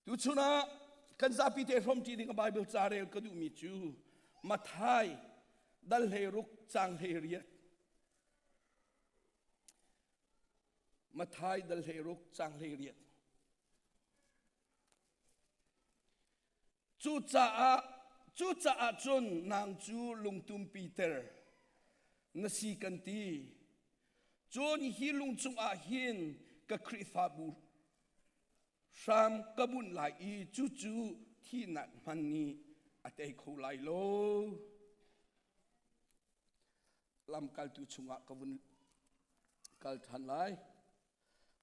Tuchun ah kan zapi te hrawmṭi ding a Bible ca rel ka duhmi cu Matthai dal 16 caang 18. Matthai dal 16 caang 18. Cucaah cucaah cun nang cu lungtum Peter na si kan ti. Cun hi lung cungah hin ka Khrihfabu hram ka bunh lai i cucu thihnak hman nih a tei kho lai lo. Lamkaltu chungah ka vun kal ṭhan lai.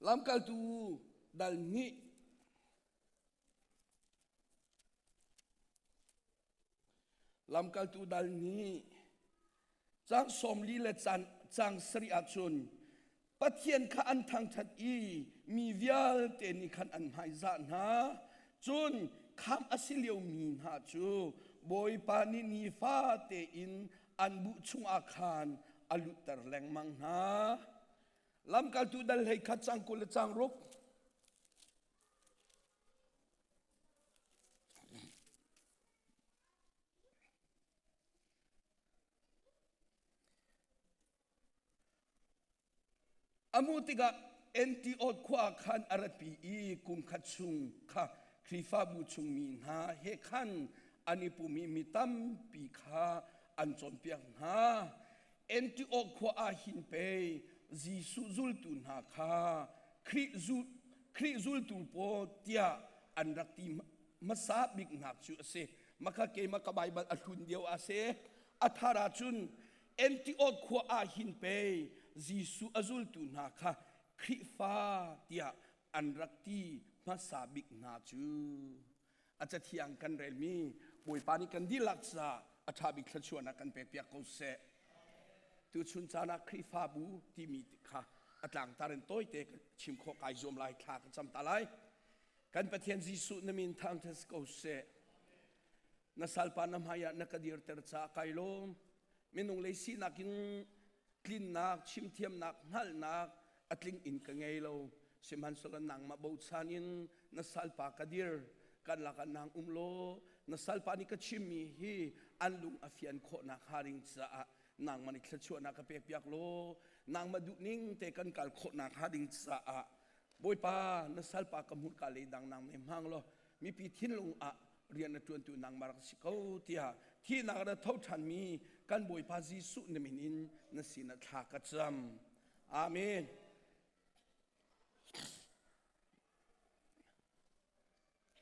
Lamkaltu dal hnih Lamkaltu dal nih cang 40 le cang sarih ahcun Pathian kha an thangṭhat i mi vialte nih khan an hmaizah hna. Cun khamh a si liomi hna cu Bawipa nih nifate in an bu chungah khan a lutter lengmang hna. Lamkaltu dal hlei khat cang 20 le cang ruk. A hmuh tikah Antioch khua ah khan a ratpi i kum khat chung kha Khrihfabu chungmi hna he khan an i pum i mi tampi kha an cawnpiak hna. Antioch khua ah hin pei Jesuh zultu hna kha Khrih zultu pawl tiah an rak ti hmasa biknak cu a si. Maka keimah ka Baibal a hlun deuh a si. A thar ahcun Antioch khua ah hin pei Jesuh a zultu hna kha Khrihfa tiah an rak ti hmasa bik hna cu. A cathiang kan relmi Bawipa nih kan dihlak caah a ṭha bik thluachuahnak kan pekpiak ko seh. Tuchun caan ah Khrihfabu timi kha a tlangtar in tawite ka chim khawh kai zuam lai thla ka cam ta lai. Kan Pathian Jesuh na min thangṭhat ko seh. Na salpa na hmai ah na ka dirter caah kai lawm. Minung lei sinak in tlinnak, chimthiamnak, hngalhnak a tling in ka ngei lo. Sihmanhsehlaw nangmah bochan in na salpa ka dir. Kan lakah nang um law na salpa nih ka chimmi hi an lung a fian khawhnak hnga ding caah nangmah nih thluachuahnak ka pekpiak law nangmah duhning te kan kal khawhnak hnga ding caah Bawipa na salpa ka hmurka le dang nang ne hmang law mipi thinlung ah rian a ṭuantu nangmah rak si ko tiah thihnak na tho ṭhanmi kan Bawipa Jesuh na min in na sinah thla ka cam. Amen.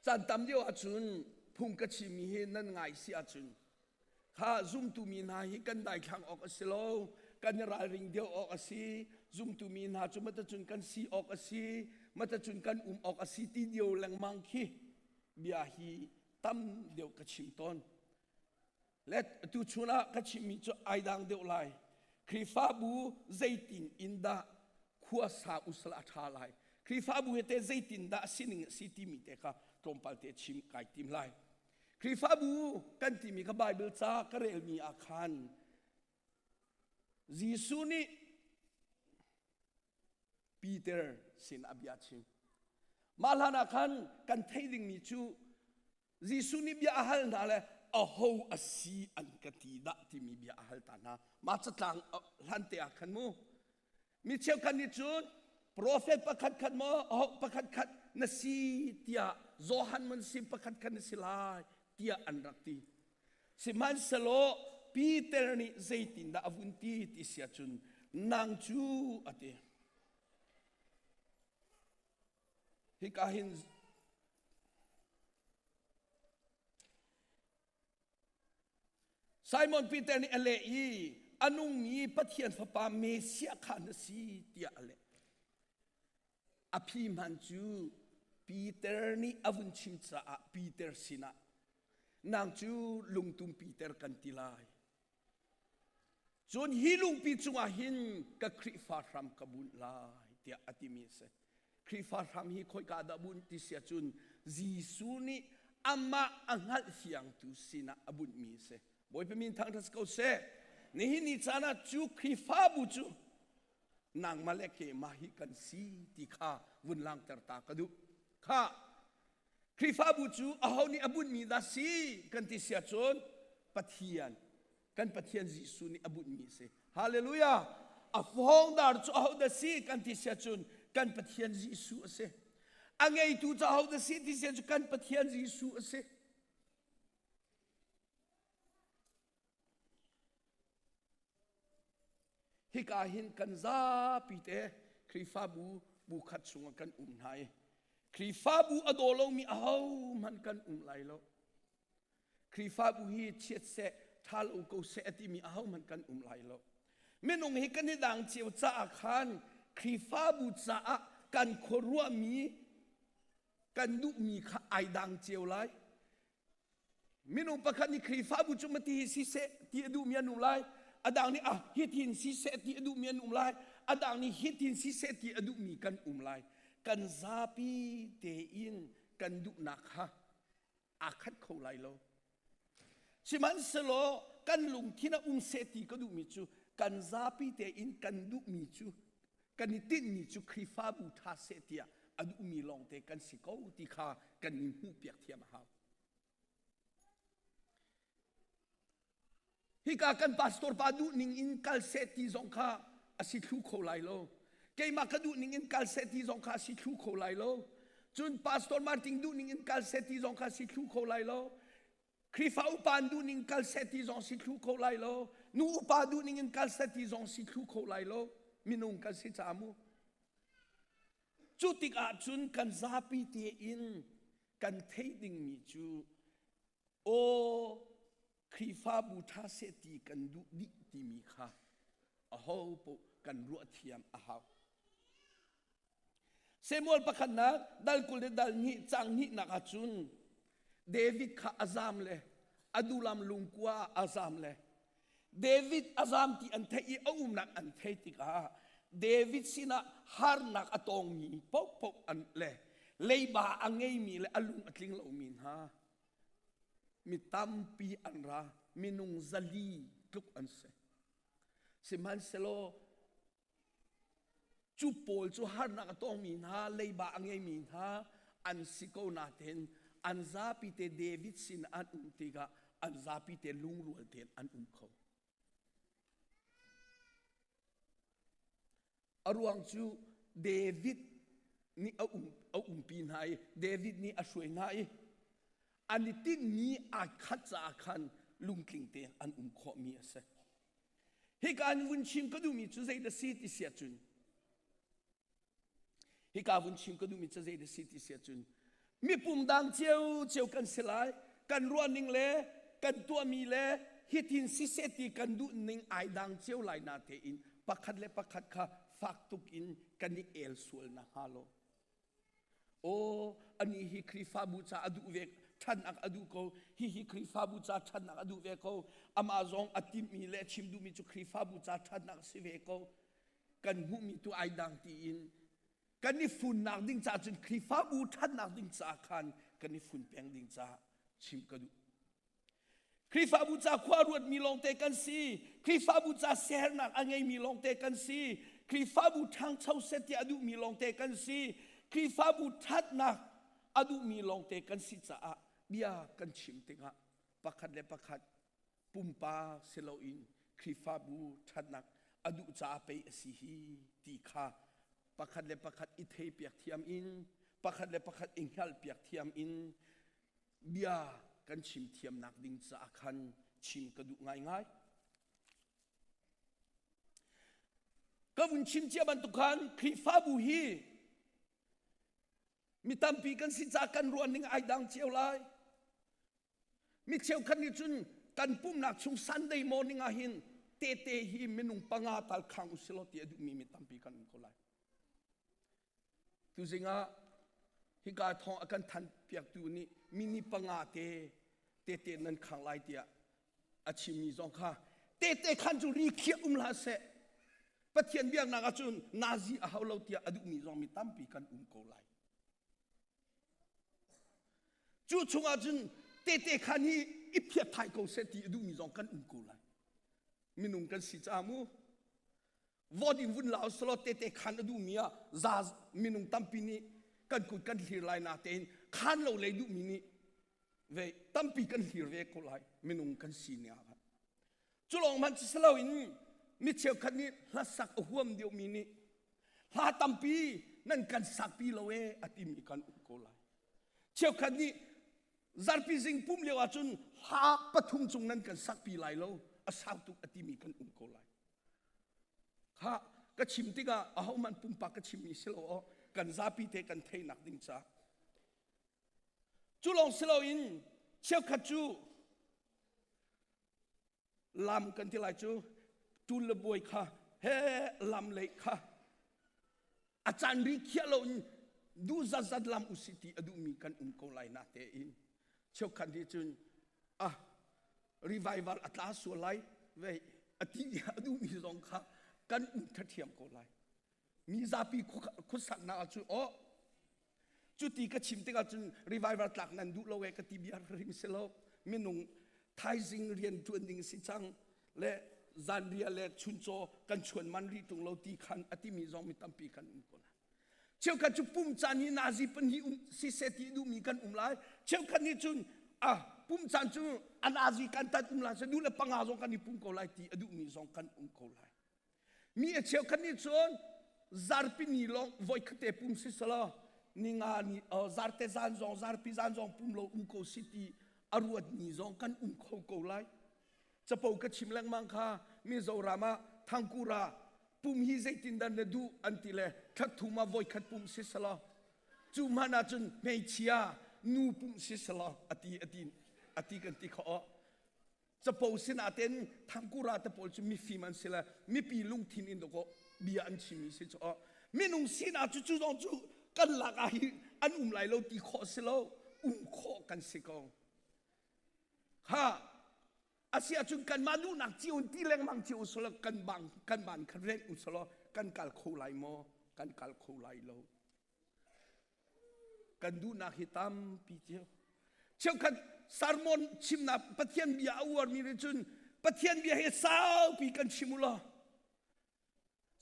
Caan tam lio ahcun phung ka chimmi hi nan ngai si ahcun kha zumtu mi hna hi kan daithlang awk a si lo kan i ralring deuh awk a si zumtu mi hna cu matacun kan si awk a si matacun kan um awk a si ti dio lengmang khi bia hi tam deuh ka chim tawn le tu chun ah ka chimmi cu ai dang deuh lai Khrihfabu zeitin in dah khua sa usal a ṭha lai Khrihfabu he te zeitin dah sining a si timi te kha tlawmpal te chim kai tim lai Khrihfabu kan timi kha Bible ca ka relmi ah khan Jesuh nih Peter sin a bia chim. Mah hlan ah khan kan theih dingmi cu Jesuh nih bia a hal hna le aho a si an ka ti dah timi bia a hal ta hna. Mah catlang hlan te ah khan mu Mi cheukhat nih cun profet pakhat khat maw aho pakhat khat na si tiah Johan man si pakhat khat na si lai tiah an rak ti. Sihmanhsehlaw Peter nih zeitindah a vun ti ti si ahcun nang cu a ti. Hika hin Simon Peter nih a leh i a nungmi Pathian fapa Messiah kha na si tiah a leh. A phi hman cu Peter nih a vun chim caah Peter sinah nang cu lungtum Peter kan ti lai. Cun hi lungpi cungah hin ka Khrihfa hram ka bunh lai tiah a timi a si. Khrihfa hram hi khoika dah bunh ti si ahcun Jesuh nih amah a hngalhfiangtu sinah a bunhmi a si. Bawipa min thangṭhat si ko seh. Nihin ni caan ah cu Khrihfabu cu nangmah le keimah hi kan si ti kha vun langter ta ka duh. Kha. Khrihfabu cu aho nih a bunhmi dah si kan ti sia cun Pathian kan Pathian Jesuh nih a bunhmi a si. Hallelujah! A fawngdar cu aho dah si kan ti sia cun kan Pathian Jesuh a si. A ngeitu cu aho dah si ti sia cu kan Pathian Jesuh a si. Hika hin kan zapi te Khrihfabu bu khat chungah kan um hna i Khrihfabu a daw lomi ahohmanh kan um lai lo. Khrihfabu hi chiat seh, ṭha lo ko seh a timi ahohmanh kan um lai lo. Minung hi kan i dang cio caah khan Khrihfabu caah kan khuaruahmi kan duhmi kha ai dang cio lai. Minung pakhat nih Khrihfabu cu mati hi siseh ti a duhmi an um lai. A dang nih ah hitin siseh ti a duhmi an um lai. A dang nih hitin siseh ti a duhmi kan um lai. Kan zapi tein kan duhnak kha aa khat kho lai lo. Sihmanhsehlaw kan lungthin ah um seh ti ka duhmi cu kan zapi tein kan duhmi cu kan i tinhmi cu Khrihfabu ṭha seh tiah a duhmi lawngte kan si ko ti kha kan i hmuhpiak thiam a hau. Hika kan pastor pa duh ning in kal seh ti zong kha a si thlu kho lai lo. Keimah ka duh ning in kal seh ti zong kha a si thlu kho lai lo. Cun pastor Martin duh ning in kal seh ti zong kha a si thlu kho lai lo. Khrihfa upa an duh ning kal seh ti zong si thlu kho lai lo. Nu upa duh ning in kal seh ti zong si thlu kho lai lo. Minung kan si ca mu. Cu tikah cun kan zapi tein kan theih dingmi cu aw Khrihfabu ṭha seh ti kan duh dih timi kha aho paoh kan ruah thiam a hau. Samuel pakhatnak dal 20 le dal hnih cang hnihnak ahcun David kha a zam le Adulam lungkua ah a zam le David a zam ti an theih i a umnak an theih tikah David sinah harnak a tongmi paohpaoh an le leiba a ngeimi le a lung a tling lomi hna mi tampi an ra minung 400 tluk an si. Sihmanhsehlaw Cu pawl cu harnak a tongmi hna, leiba a ngeimi hna an si ko nain an zapite David sin an um tikah an zapite lungrual tein an um kho. A ruang cu David nih a um a umpi hna i David nih a hruai hna i an i tinhmi aa khat caah khan lungtling tein an um khawhmi a si. Hika in vun chim ka duhmi cu zei dah si ti si ahcun hika vun chim ka duhmi cu zei dah si ti si ahcun mipum dang cio kan si lai kan ruahning le kan tuahmi le hitin siseh ti kan duh ning ai dang cio lai na tein pakhat le pakhat kha fak tuk in kan i el sual na hnga lo. Aw, anih hi Khrihfabu ca a duh ve ṭhannak a duh ko. Hihi Khrihfabu ca ṭhannak a duh ve ko. Amah zong a timhmi le a chim duhmi cu Khrihfabu ca ṭhannak a si ve ko. Kan hmuhmi tu ai dang tiin kan i funnak ding caah cun Khrihfabu ṭhannak ding caah khan kan i fun peng ding caah chim ka duh. Khrihfabu ca khua ruatmi lawngte kan si. Khrihfabu ca siaherhnak a ngeimi lawngte kan si. Khrihfabu ṭhangcho seh tiah a duhmi lawngte kan si. Khrihfabu ṭhatnak a duhmi lawngte kan si caah bia kan chim tikah pakhat le pakhat pumpak si loin Khrihfabu ṭhatnak a duh caah pei a si hi ti kha pakhat le pakhat i theipiak thiam in pakhat le pakhat i hngalhpiak thiam in bia kan chim thiamnak ding caah khan chim ka duh ngaingai. Ka vun chim cia bantuk khan Khrihfabu hi mi tampi kan si caah kan ruah ning ai dang cio lai. Mi cheukhat nih cun kan pumnak chung Sunday morning ah hin tete hi minung panga tal khang usilaw ti a duhmi mi tampi kan um ko lai. Tuzing ah hika thawng a kan thanh piaktu nih mini panga te tete nan khang lai tiah a chimmi zong kha tete khan cu ri khiah um hlah seh Pathian biaknak ahcun nazi a hau lo tiah a duhmi zong mi tampi kan um ko lai. Cu chungah cun tete khan hi i phiat thai ko seh ti a duhmi zong kan um ko lai. Minung kan si caah mu vote in vun la selaw tete khan a duhmi ah za minung tampi nih kan kut kan thlir lai na tein. khan lo lei duhmi nih ve tampi kan hlir ve ko lai minung kan si ning ah. Cu lawng hmanh si loin mi cheukhat nih hlasak a huam deuhmi nih hla tampi nan kan sakpi lo e a timi kan um ko lai. Cheukhat nih zarpi zing pum lio ahcun hla pathum cung nan kan sakpi lai lo a sau tuk a timi kan um ko lai. Kha ka chim tikah ahohmanh pumpak ka chimmi si lo aw kan zapi te kan theihnak ding ca. Cu lawng si loin cheukhat cu lam kan ti lai cu tul le buai kha he lam lei kha a caan ri khiah lo in duh zatzat lam usih ti a duhmi kan um ko lai na tein cheukhat nih cun ah revival a tla sual lai vei a ti a duhmi zong kha kan um ṭhathiam ko lai mi zapi khuasaknak ah cun aw cuti ka chim tikah cun revival tlak nan duh lo e ka ti bia ring si lo minung thaizing rian ṭuan ding si cang le zanria le chuncaw kan chuan man rih ṭung lo ti khan a timi zong mi tampi kan um ko lai cheukhat cu pum caan hi nazi pahnih um siseh ti duhmi kan um lai cheukhat nih cun ah pum caan cu a nazi kan tat um lai duh le panga zong kan i pum ko lai ti a duhmi zong kan um ko lai Mi a cheukhat nih cun zarpi ni lawng voikhatte pum si selaw ninga ni zarte zan zong zarpi zan zong pum lo um ko si ti a ruat mi zong kan um kho ko lai. Capo ka chim lengmang kha Mizoram ah Thangkura pum hi zeitin dah na duh an ti le thla ah voikhat pum si selaw cu hmanh ah cun hmeichia nu pum si selaw ati ati ati kan ti kho Capo sinah ten thangkura te pawl cu mifim an si le mipi lungthin in dawkaw bia an chimmi si cu minung sinah cu cu zong cu kan lak ah hi an um lai lo ti khawh si lo um khawh kan si ko ha asi ahcun kanmah duhnak cio in ti lengmang cio usulaw kan bang kan ban kha reng usulaw kan kal kho lai maw kan kal kho lai lo Kan duhnak hi tampi cio. Cheukhat sermon chimnak Pathian bia a uarmi nih cun Pathian bia hi saupi kan chim u law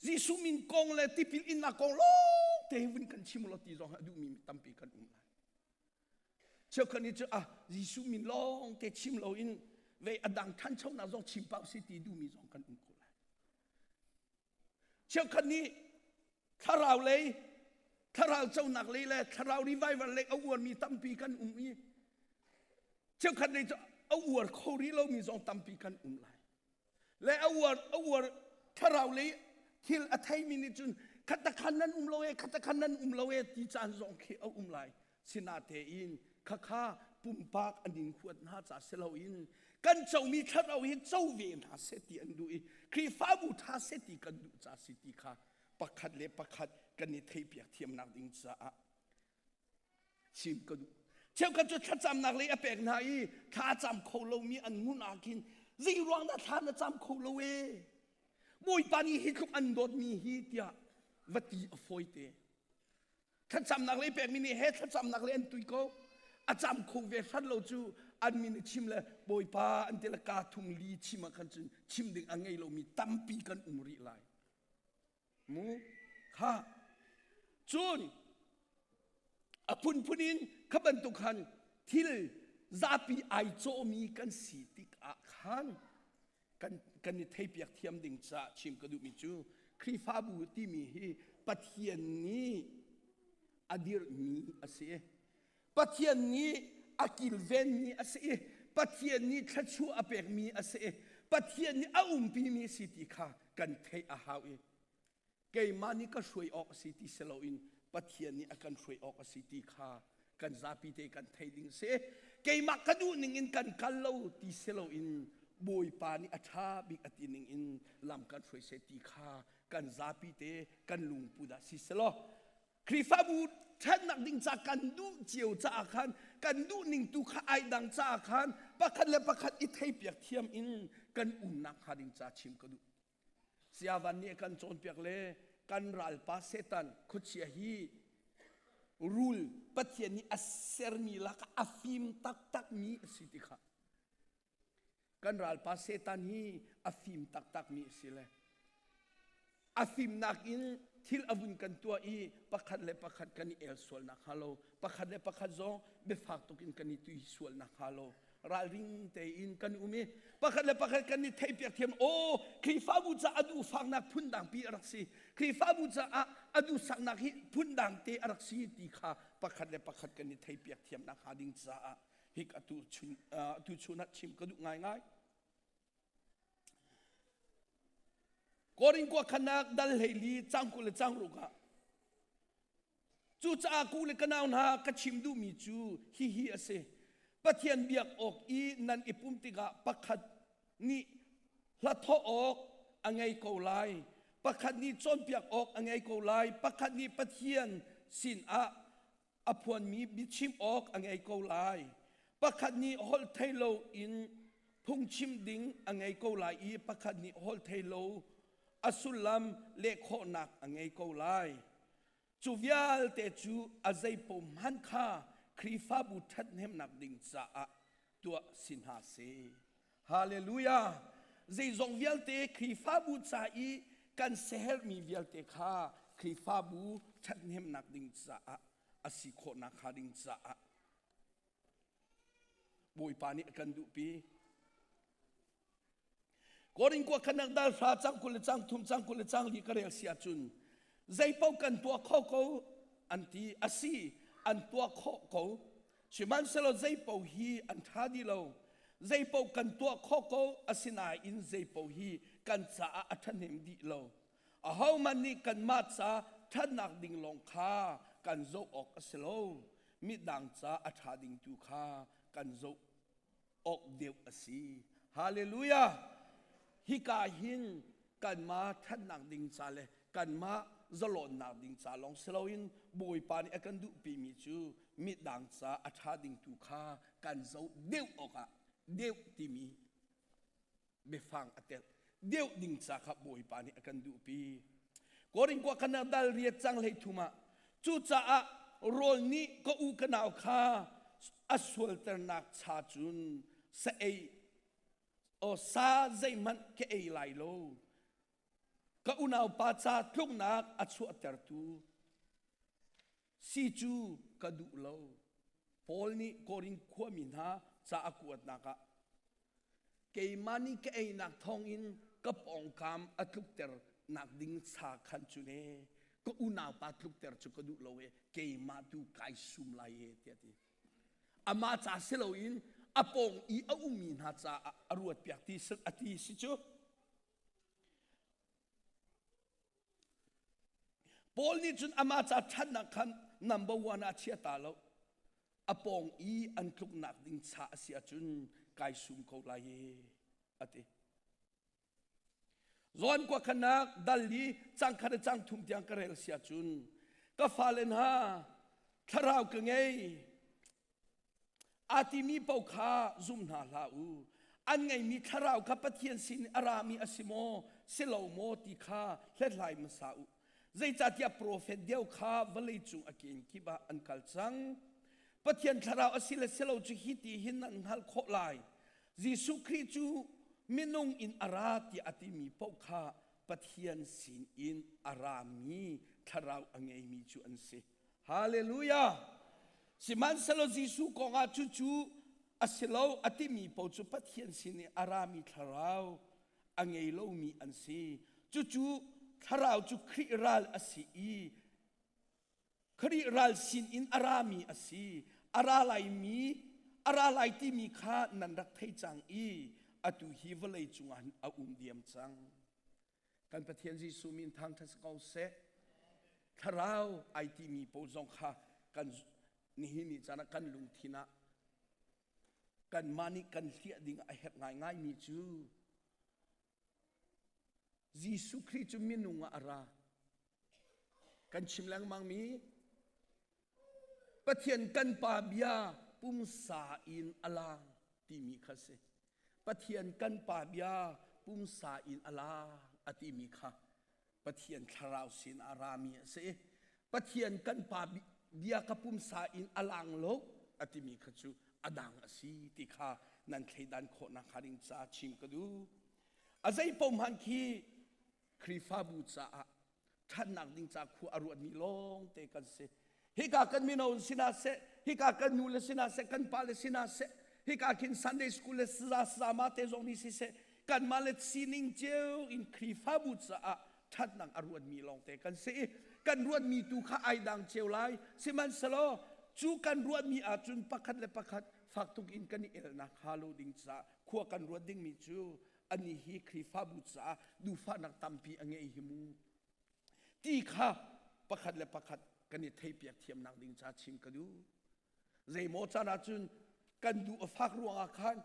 Jesuh min kong le tipil innak kong lawng te hi vun kan chim u law ti zong a duhmi tampi kan um lai. Cheukhat nih cun ah Jesuh min lawng te chim loin vei a dang ṭhanchonak zong chim pau si ti duhmi zong kan um ko lai. Cheukhat nih thlarau lei thlarau conak lei le thlarau revival lei a uarmi tampi kan um i cheukhat lei cu a uar kho rih lomi zong tampi kan um lai le a uar a uar thlarau lei thil a theimi nih cun khatakhan nan um lo e khatakhan nan um lo e ti caan zong khi a um lai Sinatein khakha pumpak an in huat hna ca si loin kan comi thlarau hi co ve hna seh ti an duh i Khrihfabu ṭha seh ti kan duh ca si ti kha pakhat le pakhat kan i theihpiak thiamnak ding caah chim ka duh. Cheukhat cu thlacamnak lei a pek hna i thla cam kho lomi an ngun ah khin zei ruang dah thla na cam kho lo e Bawipa nih hi tluk an dawtmi hi tiah va ti a fawi te. Thlacamnak lei pekmi nih he thlacamnak lei an tui ko. A cam kho ve hrat lo cu an min i chim le Bawipa an ti le kaa thum li chim ah khan cun chim ding a ngei lomi tampi kan um rih lai. Mu kha cun a phunphun in kha bantuk khan thil zapi ai cawhmi kan si tik ah khan kan kan i theipiak thiam ding caah chim ka duhmi cu Khrihfabu timi hi Pathian nih a dirhmi a si i Pathian nih a kilvenmi a si i Pathian nih thluachuah a pekmi a si i Pathian nih a umpimi a si ti kha kan theih a hau i keimah nih ka hruai awk a si ti si loin Pathian nih a kan hruai awk a si ti kha kan zapi te kan thei ding si keimah ka duh ning in kan kal lo ti si loin Bawipa nih a ṭha bik a ti ning in lam kan hruai seh ti kha kan zapi te kan lungput ah si selaw Khrihfabu ṭhatnak ding ca kan duh cio caah khan kan duh ning tu kha ai dang caah khan pakhat le pakhat i theipiak thiam in kan umnak hnga ding ca chim ka duh Siavan nih a kan cawnpiak le kan ralpa Satan khuachia hi rul Pathian nih a sermi lakah a fim taktakmi a si ti kha kan ralpa Satan hi a fim taktakmi a si le a fimnak in thil a vun kan tuah i pakhat le pakhat kan i el sual nakhnga lo, pakhat le pakhat zong biafak tuk in kan i tui sual nakhnga lo, ralring tein kan um i pakhat le pakhat kan i theihpiak thiam. Aw, Khrihfabu caah a duhfaknak phundang pi a rak si, Khrihfabu caah a duhsaknak hi phundang te a rak si ti kha pakhat le pakhat kan i theihpiak thiam nakhnga ding caah hik atu chun atu chun ah chim ka duh ngaingai. Korin khua khanak dal 14 cang 20 le cang ruk ah, "Cucaah ku le ka nau hna, ka chim duhmi cu hihi a si. Pathian biak awk i nan i pum tikah pakhat nih hla thawh awk a ngei ko lai, pakhat nih cawnpiak awk a ngei ko lai, pakhat nih Pathian sinah a phuanmi biachim awk a ngei ko lai, pakhat nih holh thei lo in phungchim ding a ngei ko lai i pakhat nih holh thei lo a sullam leh khawhnak a ngei ko lai. Cu vialte cu a zeipaoh hmanh kha Khrihfabu ṭhathnemnak ding caah tuah si hna seh." Hallelujah! Zeizong vialte Khrihfabu ca i kan siaherhmi vialte kha Khrihfabu ṭhathnemnak ding caah a si khawhnak hnga ding caah Bawipa nih a kan duhpi. Korin khua khanak dal hra cang 20 le cang thum cang 20 le cang li ka rel si ahcun, zeipaoh kan tuah kho ko an ti. A si, an tuah khawh ko, sihmanhsehlaw zeipaoh hi an ṭha dih lo. Zeipaoh kan tuah khawh ko, asinain zeipaoh hi kan caah a ṭhahnem dih lo. Ahohmanh nih kanmah ca ṭhatnak ding lawng kha kan zoh awk a si lo, midang ca a ṭha ding tu kha kan zoh awk deuh a si. Hallelujah! Hika hin kanmah ṭhatnak ding ca le kanmah zalawnnak ding ca lawng si loin Bawipa nih a kan duhpimi cu midang ca a ṭha ding tu kha kan zoh deuh awkah, deuh timi biafang a telh deuh ding ca kha Bawipa nih a kan duhpi. Korin kua khan dal riat cang 13 ah, "Cucaah rawl nih ka u ka nau kha a sualternak cha cun sa ei o sa zeihmanh ka ei lai lo, ka unaupa ca tluknak a chuahtertu si cu ka duh lo." Paul nih Korin khuami hna ca a kuatnak ah, keimah nih ka einak thawngin ka pawngkam a tlukter nak ding sa khan cu ne ka unaupa tlukter cu ka duh lo e, keimah tu kai sum lai e, tiah ti. Amah ca si loin a pawng i a ummi hna caah a ruat piak ti a ti si cu. Paul nih cun amah ca ṭhatnak khan number one ah a chia ta lo. A pawng i an tluknak ding cha a si ahcun kai sum ko lai e, a ti. Johan kua khanak dal li cang khat le cang thum tiang ka rel si ahcun, "Ka fale hna, thlarau ka ngei aa timi paoh kha zum hna hlah u. An ngeimi thlarau kha Pathian sin a rami a si maw, si lo maw ti kha hlathlai hmasa u. Zeicahtiah profet deu kha vawleicung a kenkip ah an kal cang. Pathian thlarau a si le si lo cu hi ti hin nan hngalh khawh lai. Jesuh Khrih cu minung in a ra tiah a timi paoh kha Pathian sin in a rami thlarau a ngeimi cu an si." Hallelujah! Sihmanhsehlaw Jesuh kong ah cucu a si lo a timi paoh cu Pathian sin i a rami thlarau a ngei lomi an si. Cucu thlarau cu Khrih ral a si i Khrih ral sin in a rami a si. A ra laimi, a ra lai timi kha nan rak thei cang i atu hi vawlei cungah a um diam cang. Kan Pathian Jesuh min thangṭhat si ko seh. Thlarau ai timi paoh zong kha kan nihin ni caan ah kan lungthin ah kanmah nih kan hliah ding a herh ngaingaimi cu Jesuh Khrih cu minung ah a ra. Kan chim lengmangmi Pathian kan Pa bia pumsa in a lang timi kha si. Pathian kan Pa bia pumsa in a lang a timi kha Pathian thlarau sin a rami a si. Pathian kan Pa bia ka pumsa in a lang lo a timi kha cu a dang a si ti kha nan thleidan khawhnak hnga ding ca chim ka duh. A zei paoh hmanh khi Khrihfabu caah. Ṭhatnak ding ca khua a ruatmi lawngte kan si. Hika kan mino sinah seh, hika kan nu le sinah seh, kan pa le sinah seh, hika khin Sunday school le saza sazama te zong nih siseh, kanmah le sining cio in Khrihfabu caah ṭhatnak a ruatmi lawngte kan si i kan ruatmi tu kha ai dang cio lai. Sihmanhsehlaw cu kan ruatmi ahcun pakhat le pakhat fak tuk in kan i elnak hnga lo ding caah khua kan ruat dingmi cu anih hi Khrihfabu caah duhfahnak tampi a ngei hi mu ti kha pakhat le pakhat kan i theihpiak thiamnak ding ca chim ka duh. Zeimaw caan ahcun kan duh a fak ruangah khan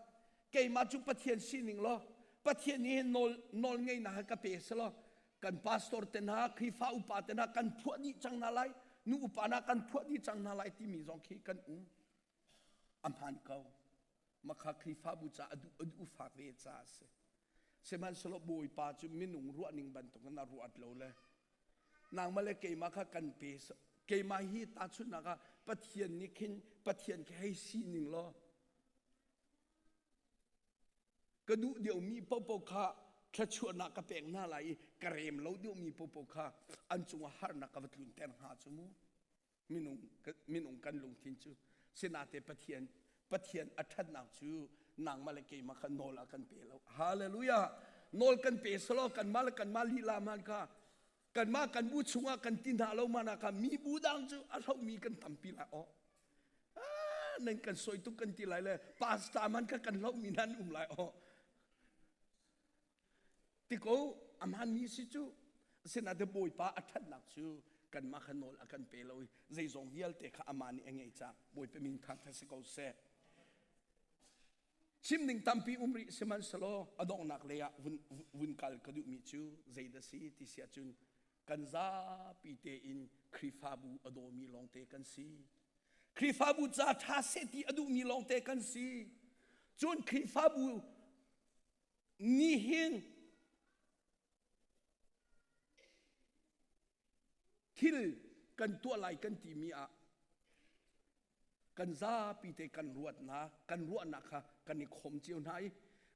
keimah cu Pathian sining law Pathian nih hin nawl nawl ngeihnak ha ka pe selaw kan pastor te hna Khrihfa upa te hna kan phuah dih cang hna lai nu upa hna kan phuah dih cang hna lai timi zong khi kan um a hmaan ko makha Khrihfabu ca a duh a duh fak ve ca a si sihmanhsehlaw Bawipa cu minung ruahning bantukin a ruat lo le nangmah le keimah kha kan pe keimah hi tahchunhnak ah Pathian nih khin Pathian khi hei sining law ka duh deuhmi paohpaoh kha thluachuahnak ka pek hna lai i ka rem lo deuhmi paohpaoh kha an cungah harnak ka va tlunter hnga cu mu minung minung kan lungthin cu sinate Pathian Pathian a ṭhatnak cu nangmah le keimah kha nawl a kan pe lo. Hallelujah. Nawl kan pe selaw kanmah le kanmah lila man kha kanmah kan bu chungah kan ti hna lo mana kha mi bu dang cu a hlohmi kan tampi lai aw. Ah, nan kan soi tuk kan ti lai le pastor man kha kan hlohmi nan um lai aw. Ti ko a hmaanmi si cu asinain Bawipa a ṭhatnak cu kanmah kha nawl a kan pe lo i zeizong vialte kha amah nih a ngeih caah Bawipa min thangṭhat si ko seh. Chim ding tampi um rih sihmanhsehlaw a donghnak lei ah vun, vun kal ka duhmi cu zeidah si ti si ahcun kan zapi tein Khrihfabu a dawmi lawngte kan si. Khrihfabu ca ṭha seh ti a duhmi lawngte kan si. Cun Khrihfabu Nihin thil kan tuah lai kan timi ah kan zapi te kan ruatnak kan ruahnak kha kan i khom cio hna i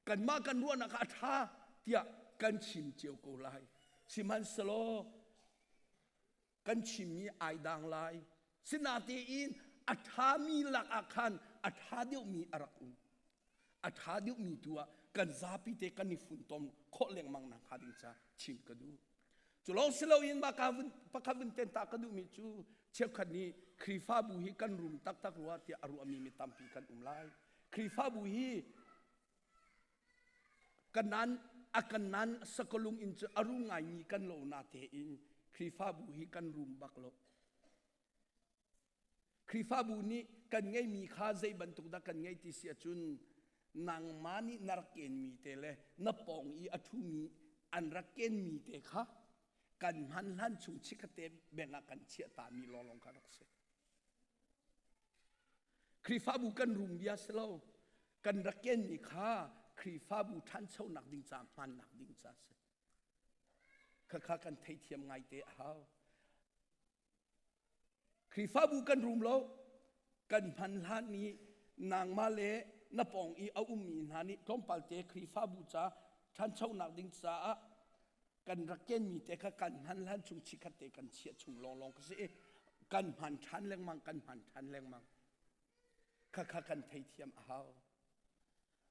kanmah kan ruahnak kha a ṭha tiah kan chim cio ko lai. Sihmanhsehlaw kan chimmi ai dang lai. Sinatein a ṭhami lakah khan a ṭha deuhmi a rak um. A ṭha deuhmi tu ah kan zapi te kan i funtom khawh lengmang nak hnga ding ca chim ka duh. Cu lawng si loin mah ka vun pakhat vun ten ta ka duhmi cu cheukhat nih Khrihfabu hi kan rum taktak rua tiah a ruahmi mi tampi kan um lai. Khrihfabu hi kanan a kanan sakalung in cu a rum ngaimi kan lo na tein Khrihfabu hi kan rum bak lo. Khrihfabu nih kan ngeihmi kha zei bantuk dah kan ngeih ti si ahcun nangmah nih na rak kenmi te le na pawng i a ṭhumi an rak kenmi te kha kan hman hlan chung chikkhatte beng ah kan chiah tami lawnglawng kha rak si. Khrihfabu kan rum bia si lo. Kan rak kenmi kha Khrihfabu ṭhanchonak ding ca hmannak ding ca si. Khakha kan theithiam ngaite a hau. Khrihfabu kan rum lo, kan hman hlan i nangmah le na pawng i a ummi hna nih tlawmpal te Khrihfabu ca ṭhanchonak ding caah kan rak kenmi te kha kan hman hlan chung chikkhat te kan chiah chung lawnglawng ka si i kan hman ṭhan lengmang, kan hman ṭhan lengmang. Khakha kan theithiam a hau.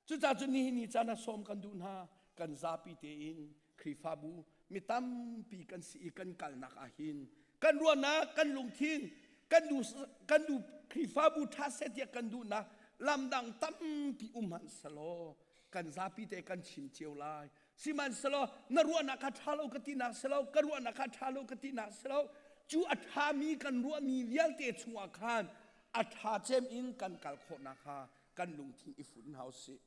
Cucaah cun nihin ni caan ah sawm kan duh hna. Kan zapi tein Khrihfabu mi tampi kan si i kan kalnak ah hin kan ruahnak, kan lungthin, kan duh kan duh Khrihfabu ṭha seh tiah kan duhnak lamdang tampi um hmanh selaw kan zapi te kan chim cio lai. Sihmanhsehlaw na ruahnak kha ṭha lo ka tinak si lo, ka ruahnak kha ṭha lo ka tinak si lo. Cu a ṭhami kan ruahmi vialte chungah khan a ṭha cem in kan kal khawh nakhnga kan lungthin i fun hna usih.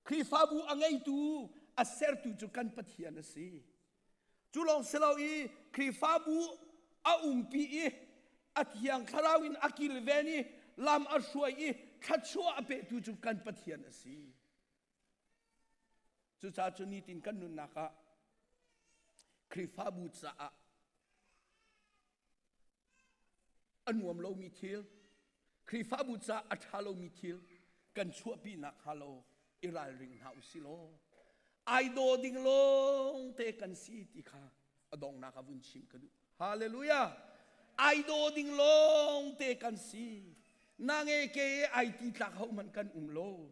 Khrihfabu a ngeitu, a sertu cu kan Pathian a si. Cu lawng si lo i Khrihfabu a umpi i a thiang thlarau in a kilven i lam a hruai i thluachuah a petu cu kan Pathian a si. Cucaah cu nitin kan nunnak ah Khrihfabu caah a nuam lomi thil, Khrihfabu caah a ṭha lomi thil kan chuahpi nakhnga lo i ralring hna u si law ai daw ding lawng te kan si ti kha A dongnak a vun chim ka duh. Hallelujah! Ai daw ding lawng te kan si. Na nge ke ai ti tlak ho man kan um lo.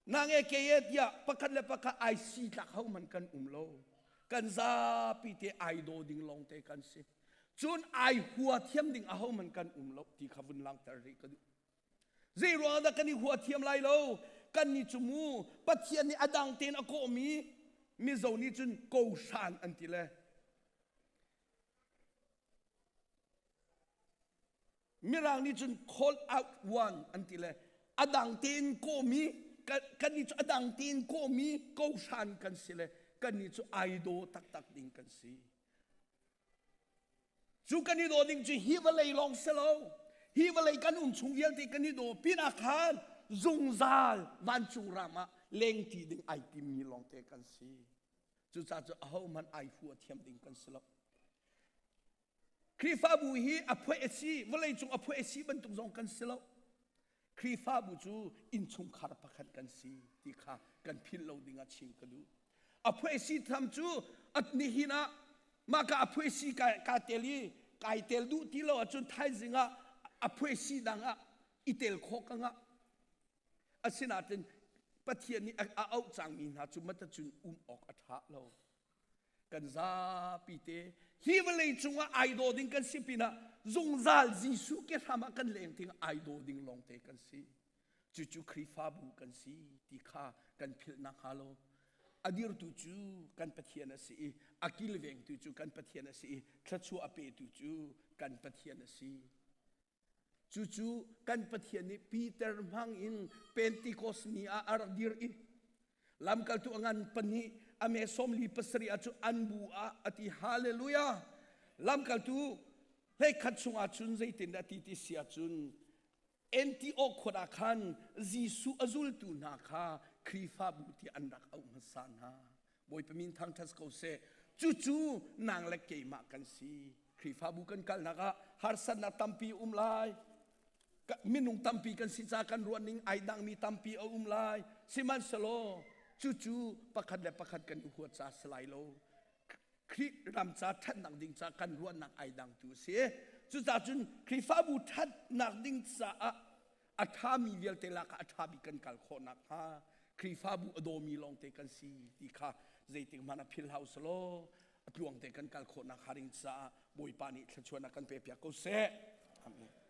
Na nge ke ye tiah pakhat le pakhat ai si tlak ho man kan um lo. Kan zapi te ai daw ding lawng te kan si. Cun ai hua thiam ding aho man kan um lo ti kha vun langter rih ka duh. Zei ruang dah kan i hua thiam lai lo? Kan nih cu mu Pathian nih a dang tein a kawhmi Mizo nih cun kohhran an ti le Mirang nih cun call out one an ti le a dang tein kawhmi kan nih cu a dang tein kawhmi kohhran kan si le kan nih cu ai daw taktak ding kan si. Cu kan i daw ding cu hi vawlei lawng si lo. Hi vawlei kan um chung vialte kan i daw pinah khan zungzal vancung ram ah lengṭi ding ai timmi lawngte kan si. Cucaah cu ahohmanh ai hua thiam ding kan si lo. Khrihfabu hi a phuai a si, vawleicung a phuai a si bantuk zong kan si lo. Khrihfabu cu innchungkhar pakhat kan si ti kha kan philh lo ding ah chim ka duh. A phuaisi tham cu nihin ah mah ka a phuaisi ka, ka tel i kai tel duh ti lo ahcun thaizing ah a phuaisi dang ah i tel khawh ka ngah. Asinain Pathian nih a auh cangmi hna cu matacun um awk a ṭha lo. Kan zapi te hi vawlei cungah ai daw ding kan si pinah zungzal Jesuh ke hram ah kan leng ting ai daw ding lawngte kan si. Cucu Khrihfabu kan si ti kha kan philh nakhnga lo. A dirtu cu kan Pathian a si i a kilvengtu cu kan Pathian a si i thluachuah a petu cu kan Pathian a si. Cucu kan Pathian nih Peter hmang in Pentecost ni ah a rak dir i lamkaltu a ngan pahnih a me 47 ah cu an bu ah a ti hallelujah lamkaltu hleikhat chungah cun zeitindah ti ti si ahcun Antioch khua ah khan Jesuh a zultu hna kha Khrihfabu tiah an rak auh hmasa hna. Bawipa min thangṭhat ko seh. Cucu nang le keimah kan si. Khrihfabu kan kalnak ah harsatnak tampi um lai. Minung tampi kan si ca kan ruah ning ai dangmi tampi a um lai. Sihmanhsehlaw cucu pakhat le pakhat kan i huat ca si lai lo. Khrih ram ca ṭhatnak ding ca kan ruahnak ai dang tu a si. Cucaah cun Khrihfabu ṭhatnak ding caah a ṭhami vialte lakah a ṭha bik kan kal khawh nakhnga Khrihfabu a dawmi lawngte kan si ti kha zeitik hmanh ah philh hau selaw a tluangte kan kal khawh nakhnga ding caah Bawipa nih thluachuahnak kan pe piak ko seh. Amen.